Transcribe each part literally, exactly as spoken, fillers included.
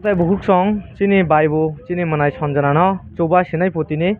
Tai bukhuk song chini bai bo chini mwnai Sanjana no chuba sinai pho tini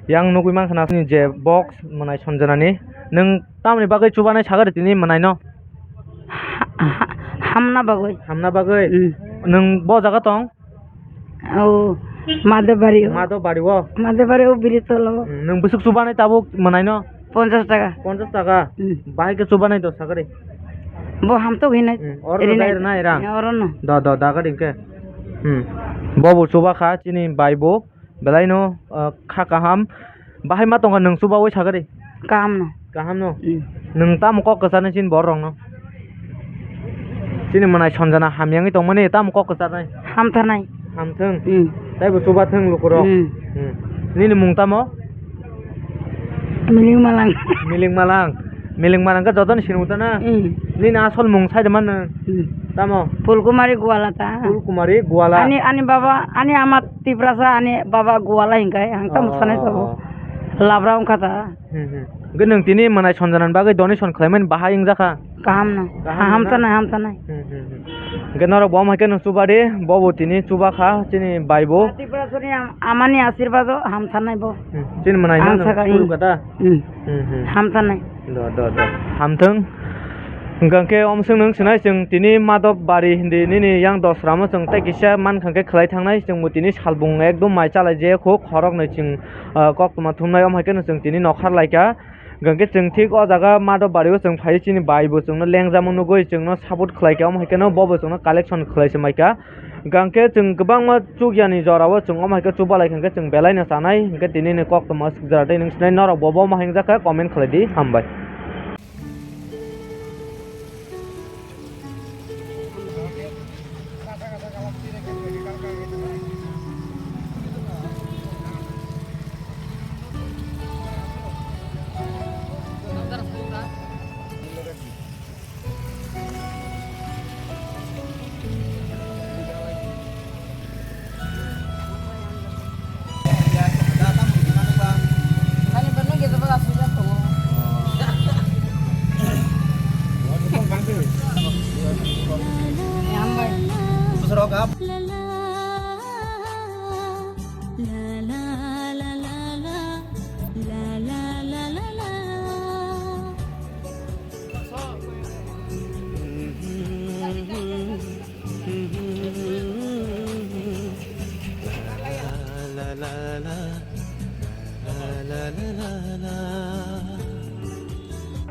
yang nugwi mankha na chini je box mwnai Sanjana ni. Nwng tamoni bagwi chubanai sagari tini mwnai no? Ha-, ha-, hamna bagwi. Hamna bagwi? Mm. Nwng bo jaga tong? O, Madhobari o. Madhobari o? Madhobari o biri tolo. Mm, nwng bwswk chubanai tabuk mwnai no? Ponchash taka. Ponchash taka? Mm. Bahai khe chubanai dos taka de. Bo hamtok hinai. Mm, oro rinai. Dai rinai rang? Oro no. Do, do, da gari khe. Hmm. Bo bo chuba kha chini bai bo. Belai no, ah, kha kaham. Bahai ma tongkha nwng chubawi sagari? Kaham no. Kaham no? Mm. Nwng tamo kok kwcharnai chini borok rok no? Chini mwnai Sanjana hamyangwi tongmani tamo kok kwcharnai? Hamtharnai. Hamthwng. Mm. Taibo chubathwng lukurok. Mm. Hmm. Nini mung tamo? Miling Malang. Miling Malang. Miling Malang khe jotoni sinung ta na? Mm. Nini asol mung sai de mano? Mm. Tamo? Phulkumari Guala ta. Phulkumari Guala. Ani, ani baba, ani ama Tiprasa, ani baba Guala hinkai. Ang tamo sanai sabo. Oh. Labra wngkha ta. Hmm, hmm. Hwnkhe nwng tini mwnai Sanjana ni bagwi donation khlaimani bahai wngjakha? Kaham no. Kaham no na? Hamtharnai, hamtharnai. Hmm, hmm, hmm. Hwnkhe norok bo omo hai khe no chuba di, bo bo tini chuba kha, chini bai bo. Tiprasani am-, amani asirbajo hamtharnai bo. Hmm, chini mwnai no. Ang no saka, churu hmm. Kata? Hmm. Hmm, hmm. Hamtharnai. Do, do, do. Hamthwng. Hwnkhe omo swng nwng sinai chwng tini Madhobari hindi nini yang dosramo chwng tei kisa mankha khe khlai thangnai chwngbo tini salbung ekdom mai chalai je kho khorok nwi chwng, ah, koktwma thumnai omo hai khe no chwng tini nokhar lai kha. Hwnkhe chwng thik o jaga Madhobari o chwng phai chini bai bo chwngno lengjamo nugwi chwngno support khlai kha, omo hai kheno bobo chwngno collection khlai se mai kha. Hwnkhe chwng kwbangma chukya ni jora o chwng omo hai khe chuba lai kha hwnkhe chwng belai no chanai hwnkhe tini ni koktwma swk jora tei nwng sinai norok bo bo omo hai wngjakha comment khlai di, hambai.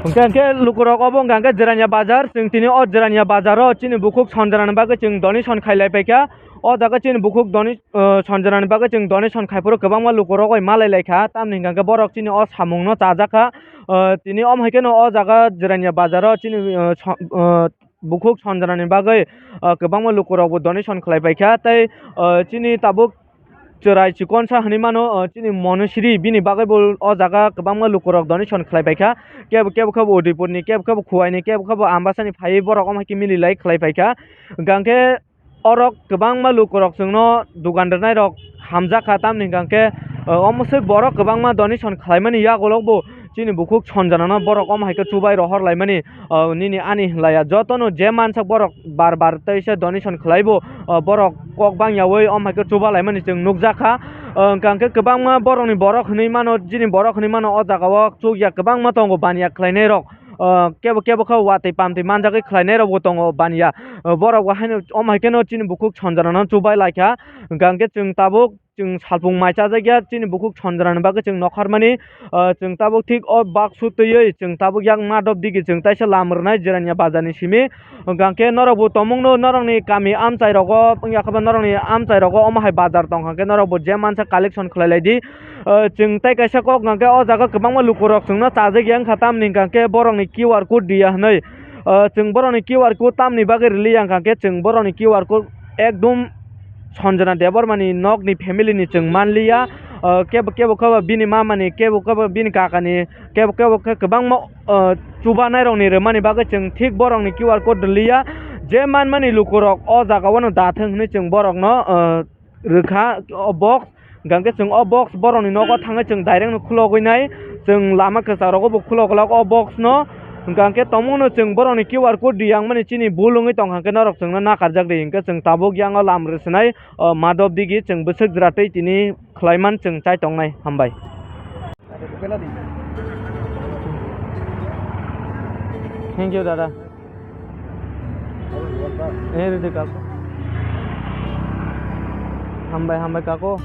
Hwnkhe, hwnkhe lukurok obo wngkha hwnkhe Jirania bazar. Chwng tini o Jirania bazaro chini bukhuk Sanjana ni bagwi chwng donation khailai paikha. O jaga chini bukhuk doni-, o, Sanjana ni bagwi chwng donation khaiphuru kwbangma lukurok oi malai laikha. Tamni hwnkha hwnkhe borok chini o samungno chajakha. O, tini omo hai kheno o jaga Jirania bazaro chini, o, so-, o, bukhuk Sanjana ni bagwi, ah, kwbangma lukurokbo donation khlai paikha, tei, ah, chini tabuk chwrai chikonsa hinwi mano, ah, chini Monosri, bini bagwibo o jaga kwbangma lukurok donation khlai paikha, kebo kebo khe bo Udaipurni, kebo khe bo Khowai ni, kebo khe bo Ambasani phaiwi borok omo hai khe mililai khlai paikha. Hwnkhe orok kwbangma lukurok chwngno dugan rwnairok hamjakha, tamni hwnkha khe, ah, omo se borok kwbangma donation khlaimani yagulo bo chini bukhuk Sanjanano borok omo hai khe chubai rohor laimani, ah, nini ani hinlaiya. Jotono je mansak borok bar bar teisa donation khlaibo, ah, borok kok bangyaui omo hai khe chuba laimani chwng nukjakha. Ah, hwnkha khe kwbangma borokni borok hinwi mano, chini borok hinwi mano o jagao chukya kwbangma tongo baniya khlainairok. Ah, kebo kebo khe watwi pamtwi manjagwi khlainairokbo tongo baniya. Ah, borok bo haino omo hai kheno chini bukhuk Sanjanano chubai laikha. Hwnkha khe chwng tabuk chwng salpung mai chajakya chini bukhuk Sanjanani bagwi chwng nokharmani, ah, chwng tabuk thik o baksu twiwi chwng tabuk yak Madhop digi chwng taisa lam rwnai Jirania bazarni simi. Hwnkha khe norokbo tongmungno norokni kami amchai rogo wngya khe bo norokni amchai rogo omo hai bazar tongkha khe norokbo je mansa collection khlai lai di. Ah, chwng tei kaisa kok hwnkha khe o jaga kwbangma lukurok chwngno chajakya wngkha tamni hwnkha khe borokni Q R code diya hwnwi. Ah, chwng borokni Q R code tamni bagwi rwliya hwnkha khe chwng borokni Q R code ekdum Sanjana Debbarmani nokni family ni chwng manliya, ah, kebo, kebo khe bo bini mamani, kebo khe bo bini kakani, kebo, kebo khe kwbangma, ah, chubanairokni rwmani bagwi chwng thik borokni Q R code rwliya. Je manmani lukurok o jagao no dathwng hwnwi chwng borokno, ah, rwkha o box. Hwnkha khe chwng o box borokni nogo thangwi chwng direct no khulogwi nai. Chwng lama kwcharo bo khulok glak o box no. Hwnkha hwnkhe tongmungno chwng borokni Q R code riyangmani chini bul wngwi tongkha hwnkhe norok chwngno nakarjak di, hwnkhe chwng tabuk yango lam rwswnai, o, Madhop Digi chwng bwswk jwra twi tini khlaiman chwng chai tongnai. Hambai. Thank you, dada. Eh, rede kaku. Hambai, hambai, kaku.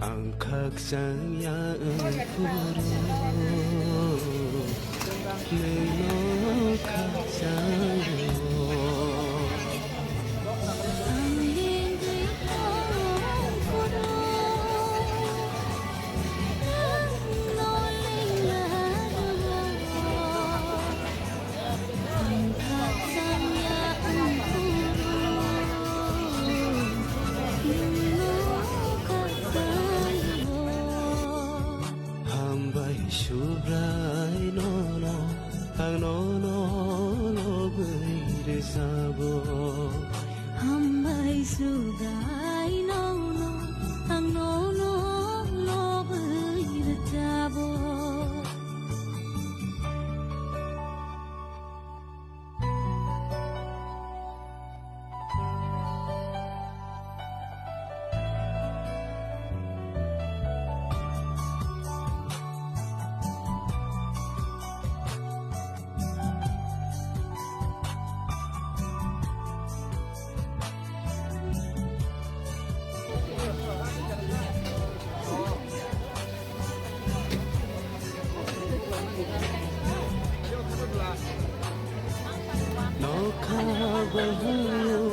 Ang khakchang ya wng phuru, nwngno khakchang o. Hambai Subrai nono, ang nono lobwi rwchabo. Hambai Subrai nono, ang nono lobwi rwchabo. Nokha bahai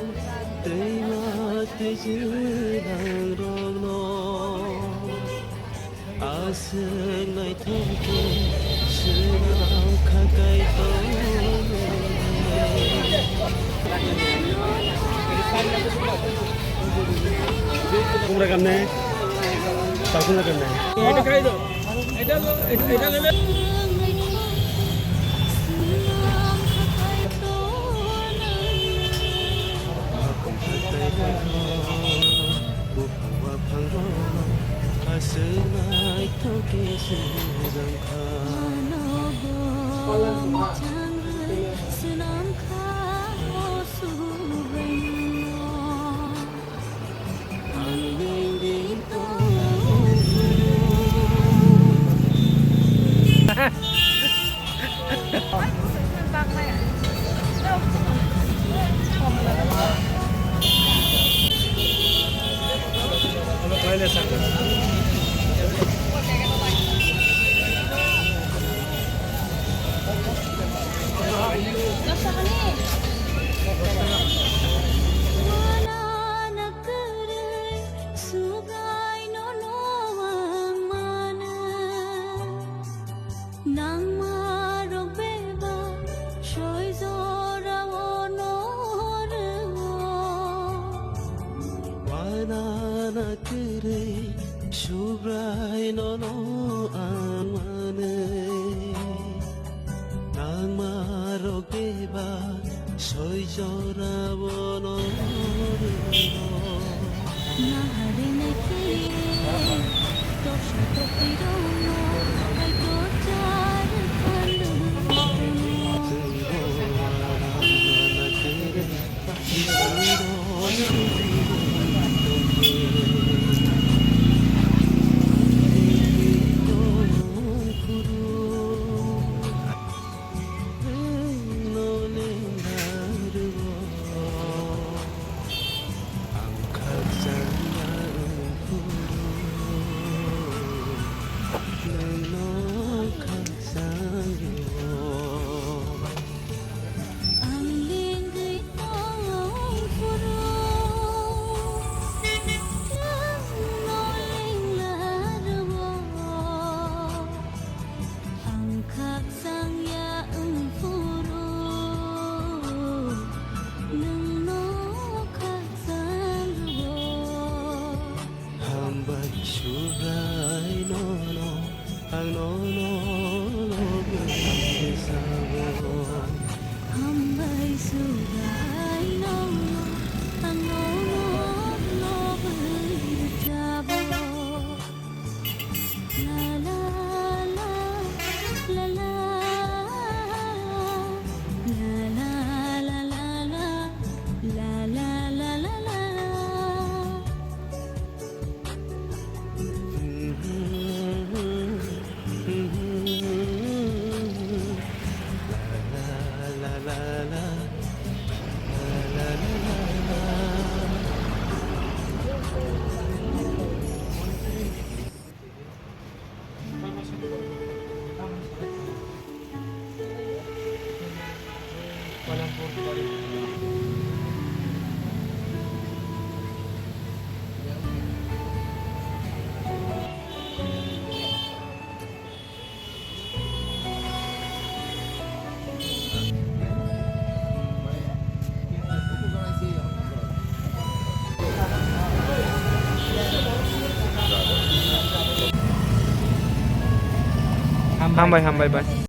twima twijlang rokno aswk naithok khe swnam kha Kaitor. Kumra kamne, takhuna kamne. Buphang waphang rok aswk naithok khe swnam kha. Swnam kha o Subraiyung. Subraiyung no ang mano, nangma rok bebak soi jora o no rwo. Uanana kwrwi Subrai nono ang manwi, nangma rok bebak soi jora o no rwo. Naharnai khe toksa toktwi rokno Kaitor char kha. Hambai sugai no, ang no, no, no, bwrwi rwchabo. La, la, la, la, la. La, la, la, la, la. La, la, la, la, la. Hambai, hambai, bai.